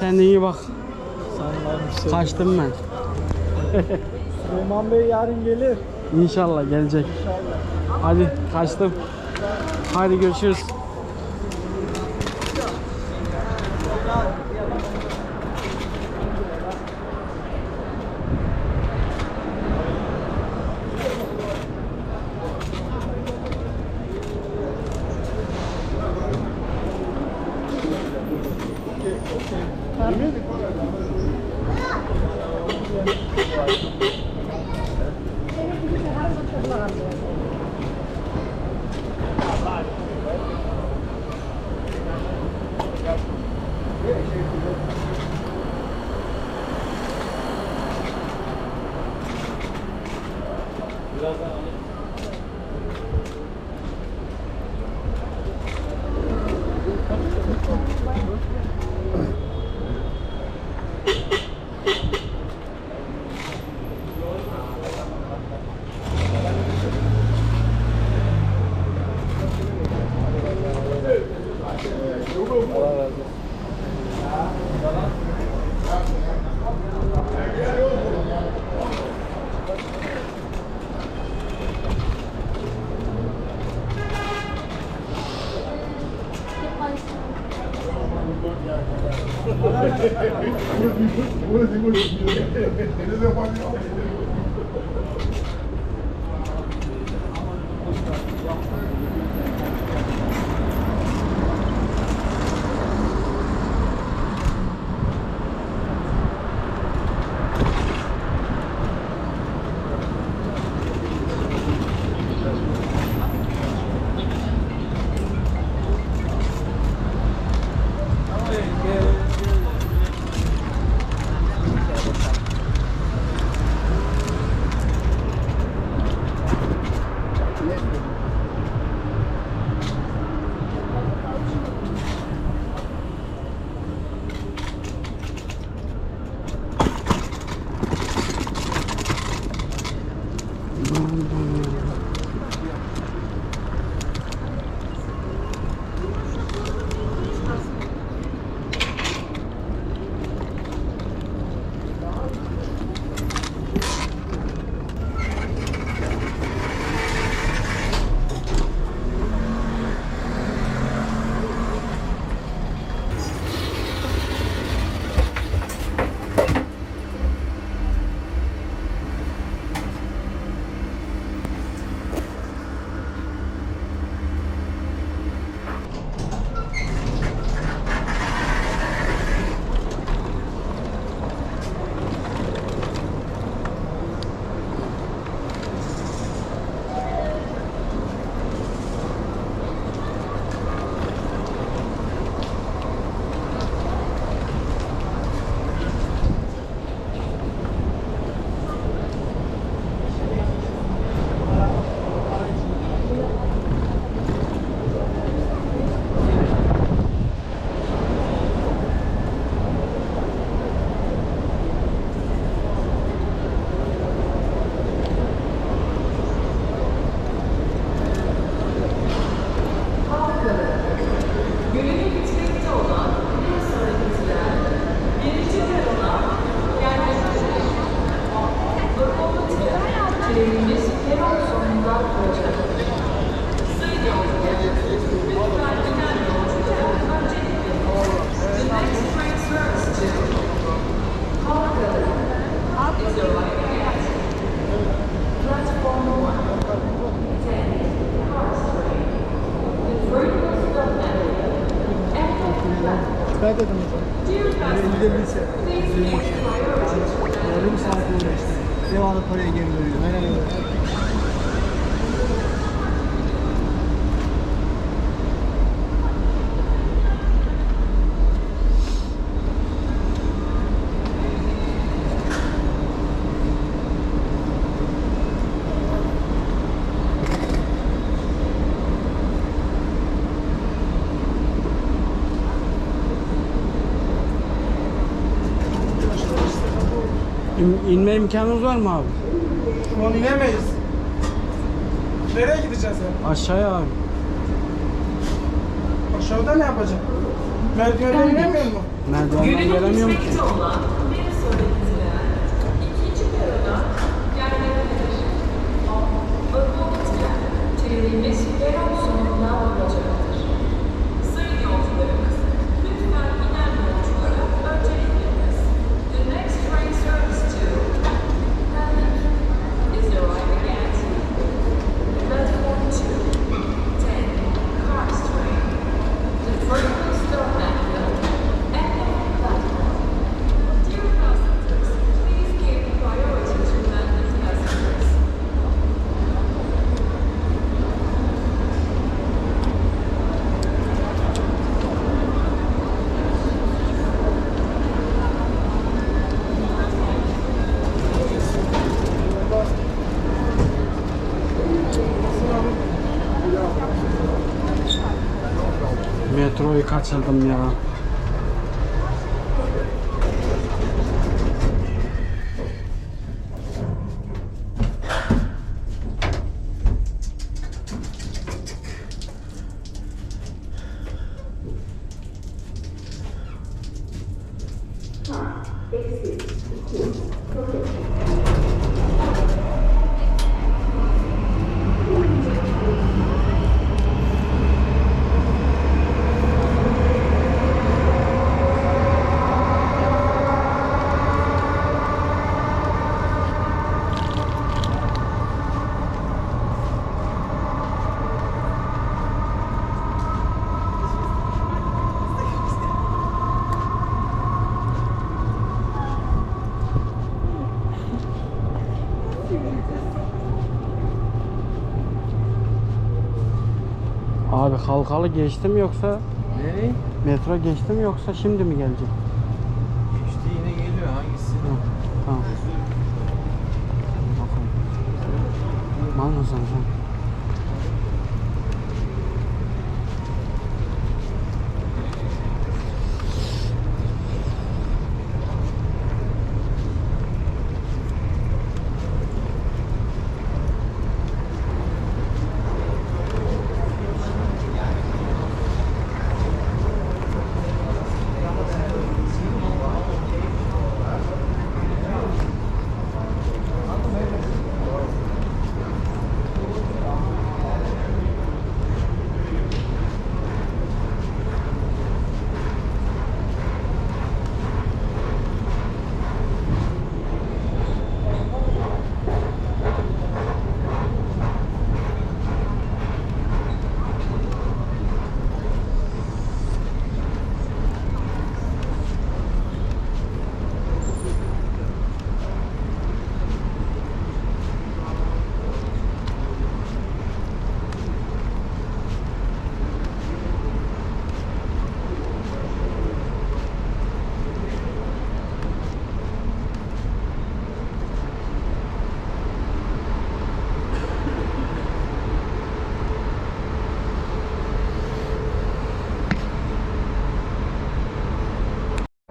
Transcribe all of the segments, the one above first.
Kendine iyi bak. Sen Kaçtım ben. Süleyman Bey yarın gelir. İnşallah gelecek. Hadi kaçtım. Hadi görüşürüz. Görevi bitmekte olan bir sonraki tren birinci perona gelmektedir. Lokomotif trenimiz peron sonunda duracaktır. Sayın yolcular, lütfen inen yolculara öncelik verin. The next train service to Halkalı is arriving at platform 1, 10 Car Street. The train will stop at end of the platform. Dikkat edin o zaman. Dear passengers, please give priority to Yarım saat uğraştım. Devamlı parayı geri veriyor. Aynen öyle. İnme imkanınız var mı abi? Şu an inemeyiz. Nereye gideceğiz sen? Aşağıya abi. Aşağıda ne yapacağım? Merdivenden inemiyor mu? Merdivenden Gününü gelemiyorum ki. bitmekte olan bir sonraki tren ikinci perona gelmektedir. Vagon tren, trenimiz peron sonunda duracaktır. Sayın yolcularımız, lütfen inen yolculara öncelik veriniz. The next train service to Pendik is arriving at platform 2, 10, Cars Train. The train will stop at the end of the platform. Dear passengers, please give priority to landed passengers. Metroyu kaçırdım ya. Abi halkalı geçti mi yoksa Nereye? metro geçti mi yoksa şimdi mi gelecek? İşte yine geliyor hangisi? Hı, tamam. Bakalım. Mal mısın sen?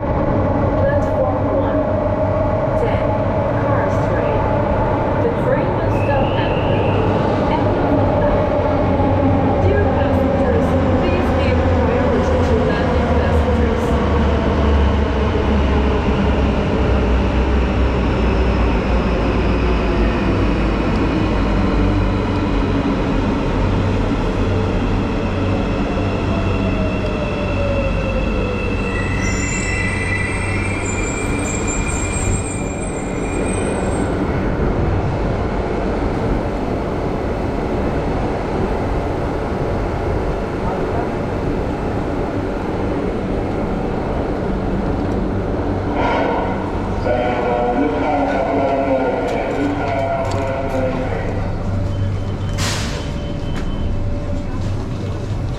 Platform 1, 10, Cars Train. The train will stop at the end of the platform. Dear passengers, please give priority to landed passengers.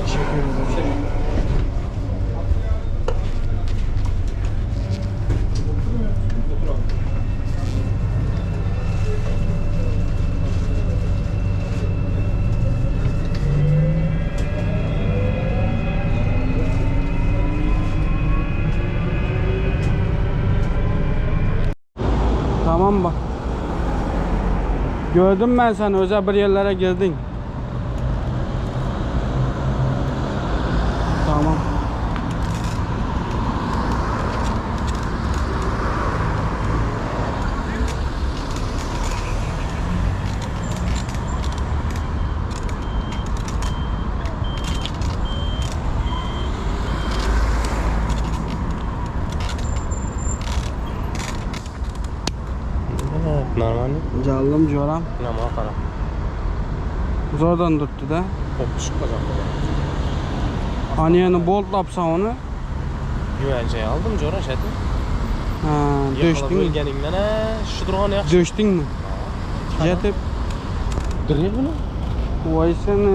Teşekkür ederim. Tamam bak. Gördüm ben seni özel bir yerlere girdin. Tamam. Normalny? Jallym joram. Ynama gara. Zordan dürtdi-dä. Hopuşyp gajak bolýar. Anýany boltlapsaň ony. Güwänjeý aldym jora şeýdip. Ha, döşdüňmi? Ýykylyp şu durgan ýagşy. Döşdüňmi? Ýetip. Dyrýar bunu. Waý seni.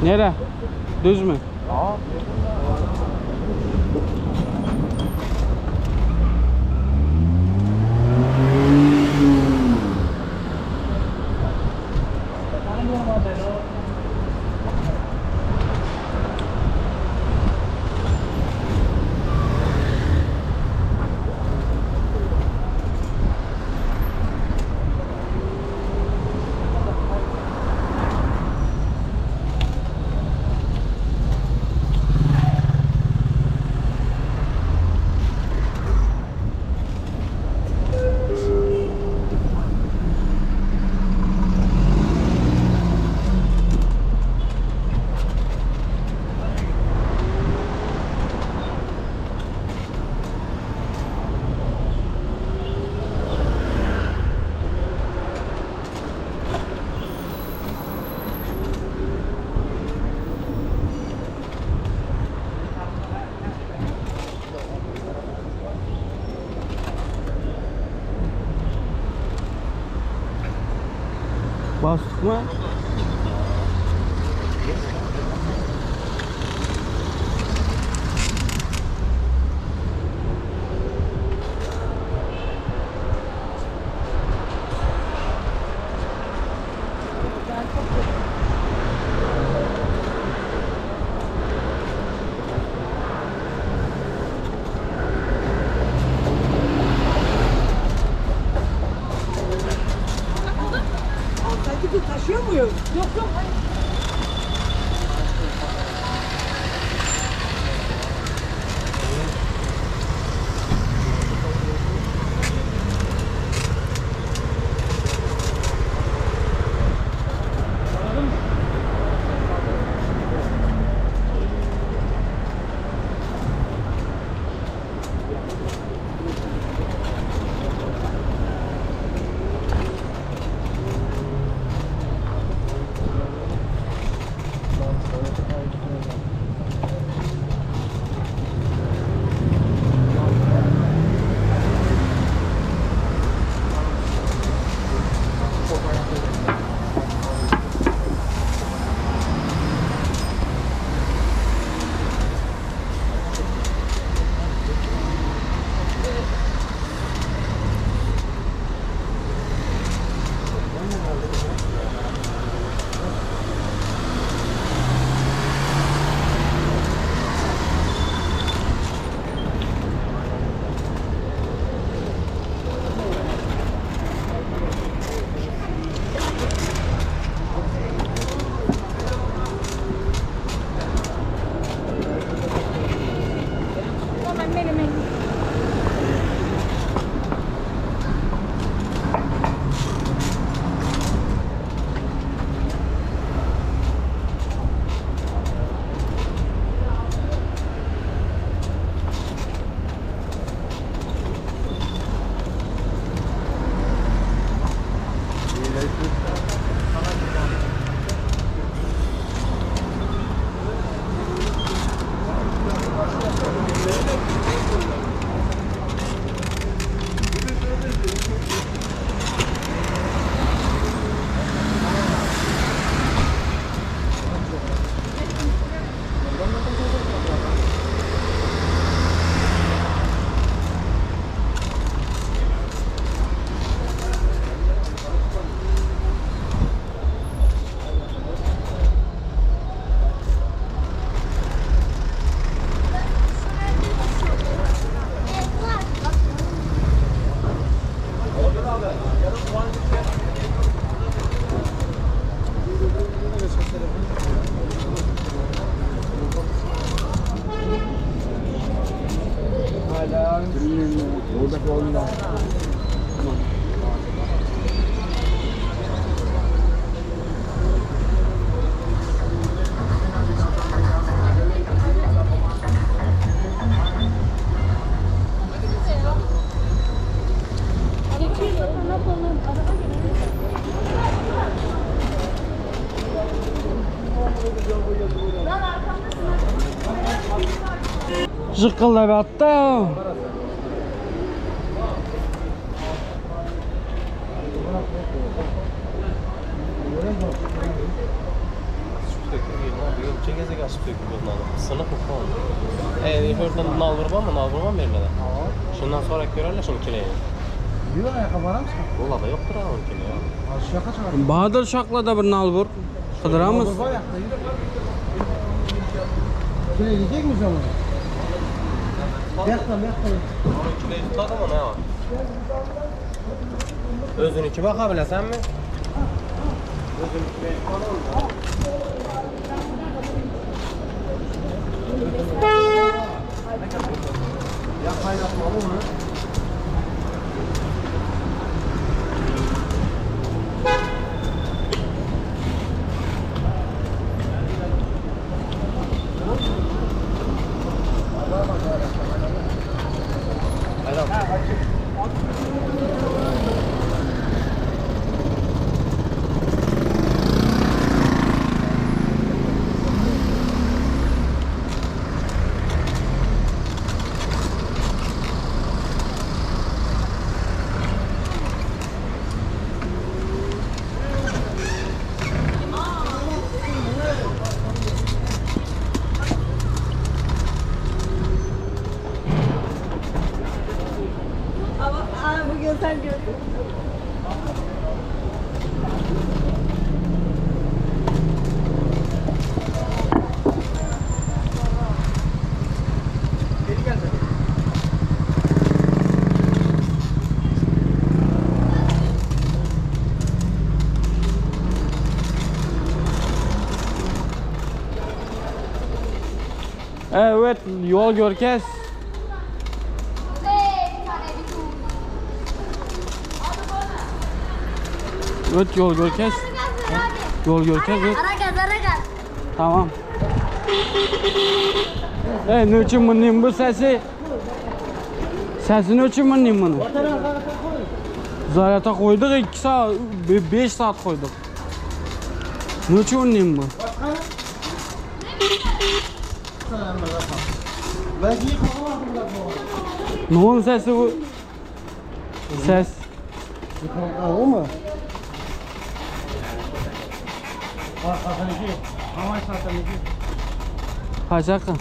Nere? Düz mü? Basdyk mı? Oldu. Jykyldap ýatdy. Şundan sorak görerler şunu kileýi. Diyor ayakkabı var mısın? Ola da yoktur ha onun kileyi. Al şaka çıkar. Bahadır şaklada bir nal bur. Gydyramyz. Baba ayakta yürü. Şuraya gidecek miyiz ama? Yakla yakla. Onun kileyi tutadı mı ne var? Özünüki baka bilesen mi? Ya kaynatmalı mı? Ama aa, bugün sen gördün. Geri geldi. Evet, ýol görkez. Evet, ýol görkez. Ýol görkez. Evet. Ara gaz, ara gaz. Tamam. Ey, ne üçin mündim bu sesi? Sesini üçün mündim bunu? Zarata koyduk 2 saat, 5 saat koyduk. Ne üçün mündim bu? Belki iyi kafalar burada bu. Ne onun sesi bu? Ses. Ha, o mu? Bak Hasan iki. Havay zaten iki. Kaçakı.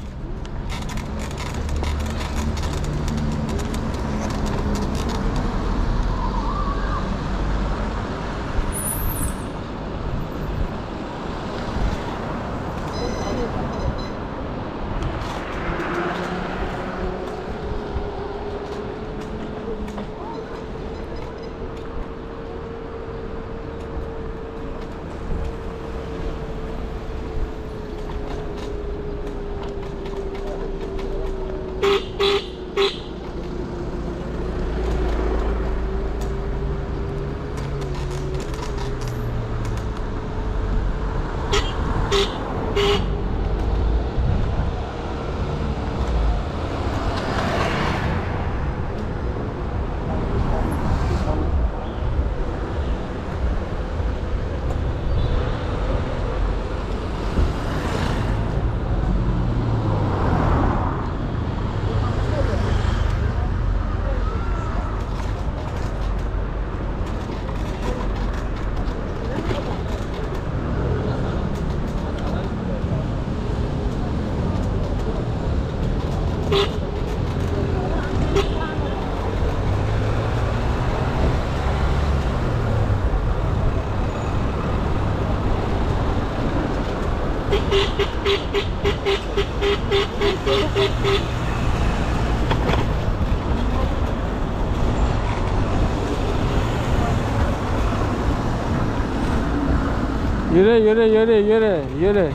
Yürü yürü yürü yürü yürü.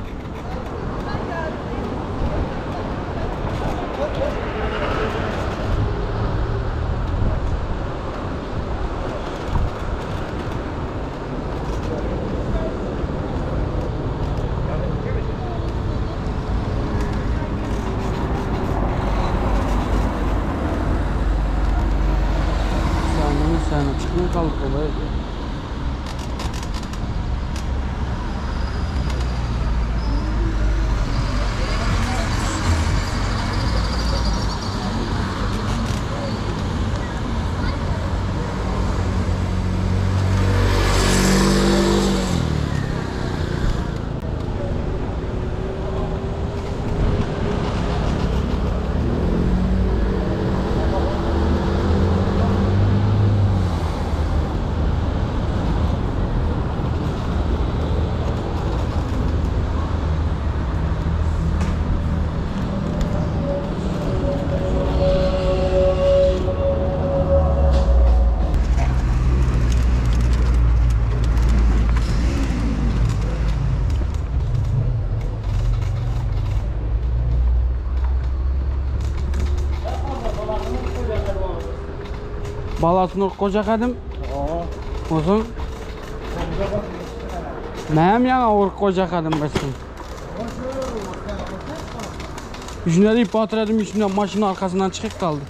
kaldyk. Balasyny urup goýjak edим. Onsoň Näme ýaňa urup goýjak edim bilsin. Ýüzüne diýip batyr edim, üstüne maşynyň arkasyndan çykyp galdy.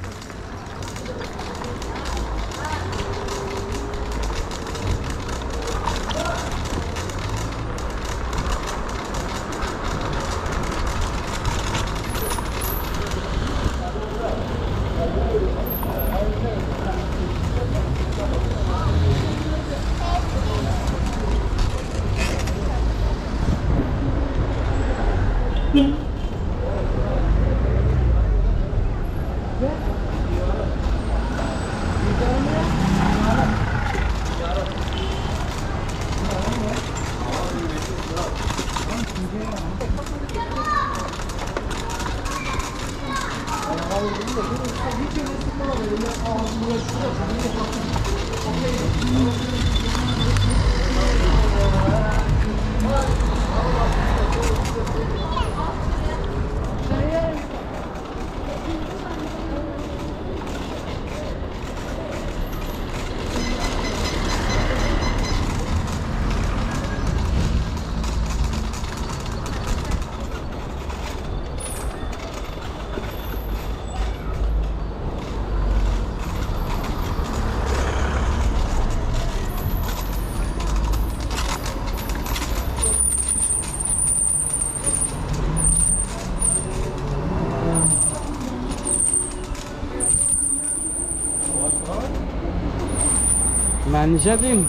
Men niçe diýin?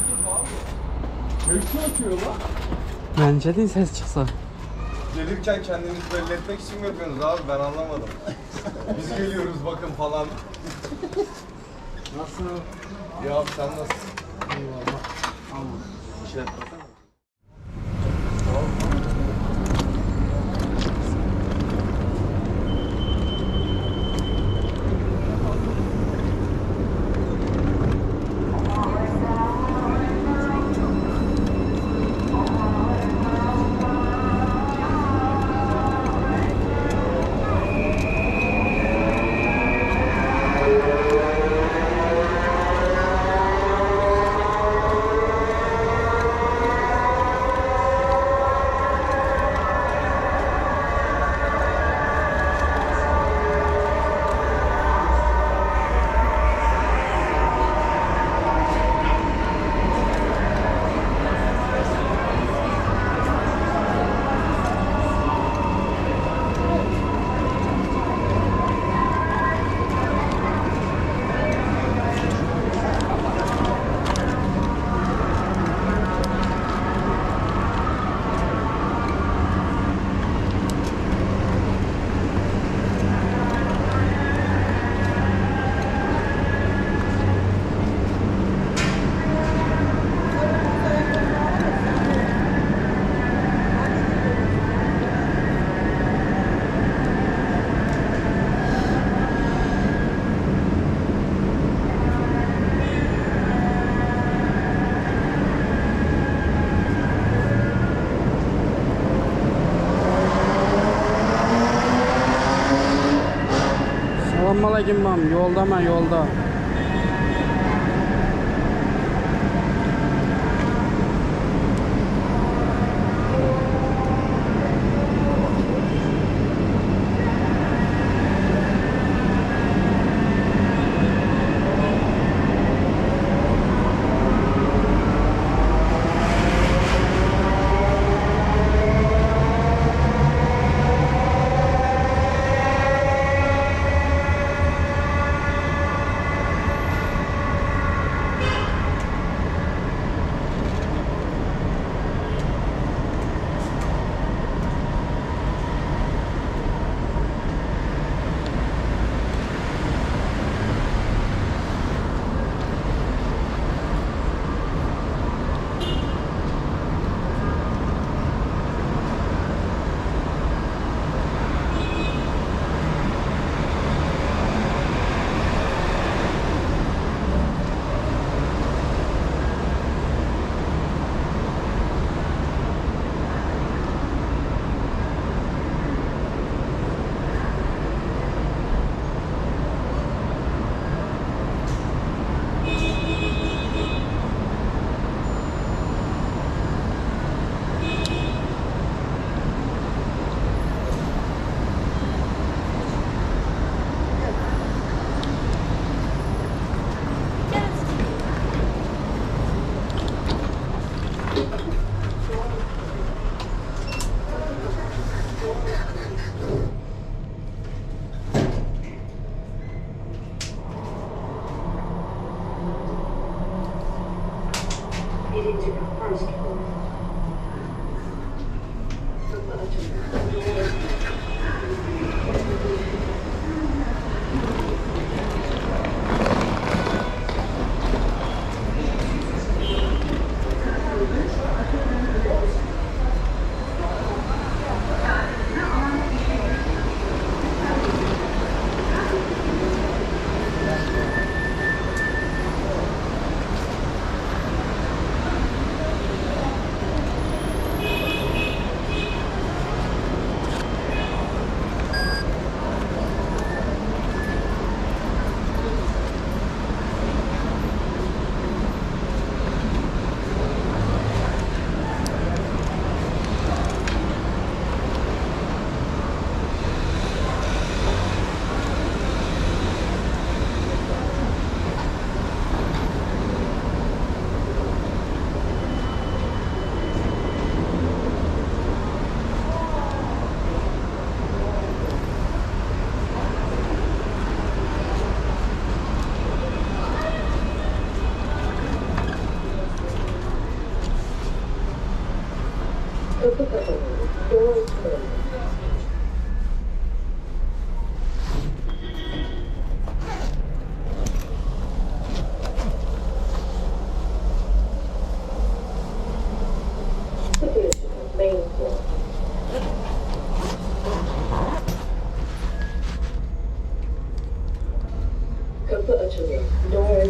Men niçe diýin ses çyksa? Gelirken kendinizi belli etmek için mi yapıyorsunuz abi ben anlamadım. Biz geliyoruz bakın falan. Nasıl? Ya abi sen nasılsın? Eyvallah. Salam aleyküm mam. Yolda men yolda.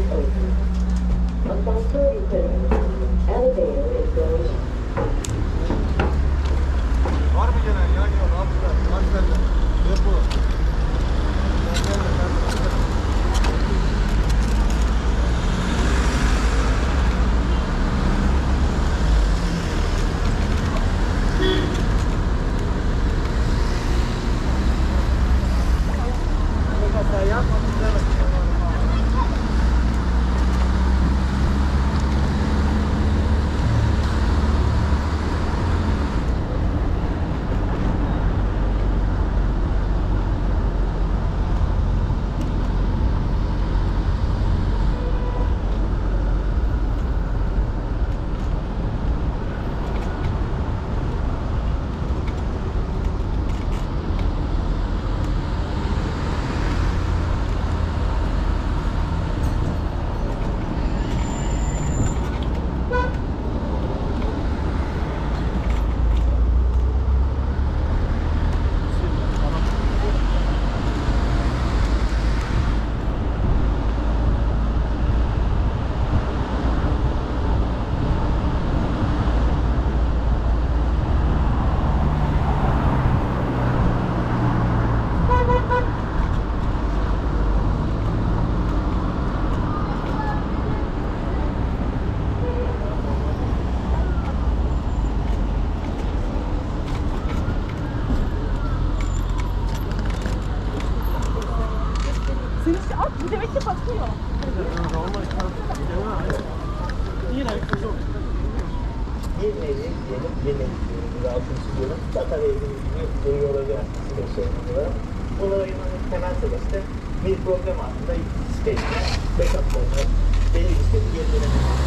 is open. Asansör yukarı. Elevator is going Var mı gelen ya? Yok abi. Var sende. Depo. Gel, gel, gel. Senin at bu demek ki bakıyor. Bir nevi diyelim, bir nevi diyelim, bir altını çiziyorum. Data verdiğimiz gibi duruyor olabilir aslında sorumlu olarak. Bunlara ayırmanın temel sebebi de bir problem altında state'de backup'larını belli bir süre geri dönememek.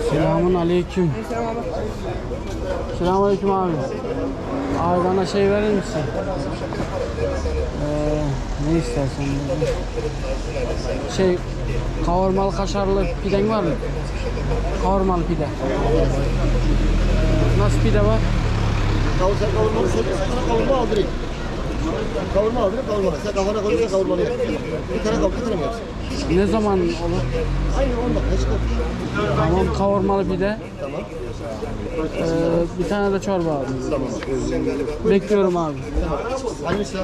Selamun aleyküm. Selamun aleyküm abi. Abi bana şey verir misin? Ee, ne istersen. Şey kavurmalı kaşarlı piden var mı? Kavurmalı pide. Nasıl pide var? Kavurma, kavurma, sana kavurma aldırayım. Kavurma aldırayım, kavurma. Sen kafana koyuyorsan kavurmanı yap. Bir tane kavurma, bir tane mi yapsın? Ne zaman olur? Aynı 10 dakika çıkar. Tamam kavurmalı pide. Tamam. Ee, bir tane de çorba abi. Tamam. Bekliyorum abi. Hangisi?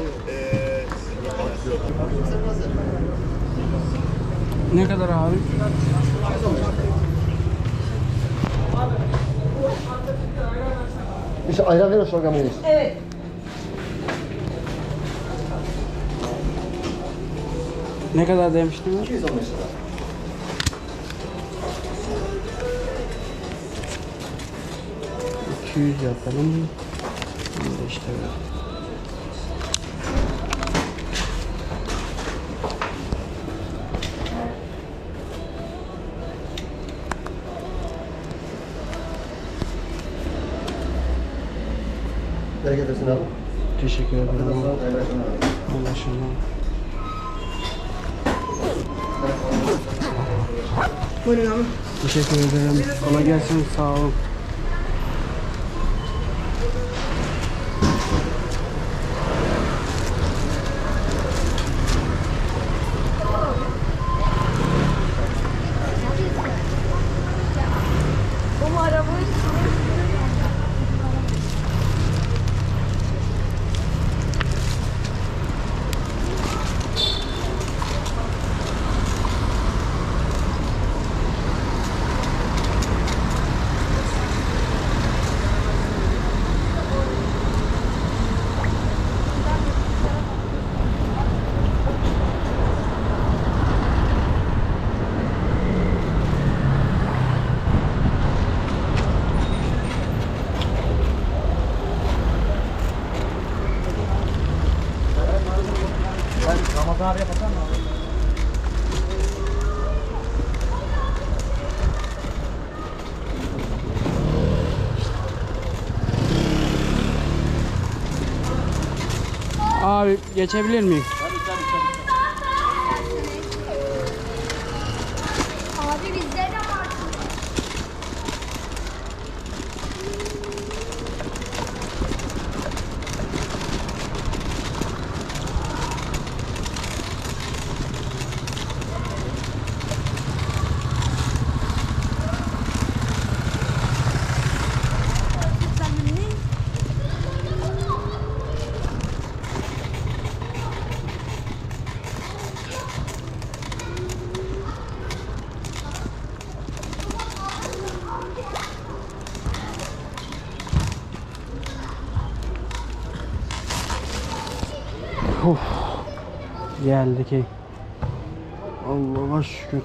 Ne kadar abi? İşte ayran ver o şalgamı yiyiz. Evet. Ne kadar demiştin? 215 lira. 200 yapalım. Bunu da işte böyle. Bereket versin abi. Teşekkür ederim. Sağ ol, hayırlı akşamlar abi. Anlaşıldı. Buyurun abi. Teşekkür ederim. Kolay gelsin. Sağ olun. Abi geçebilir miyim? Abi bizde de var. Of. Geldik ey. Allah'a şükür.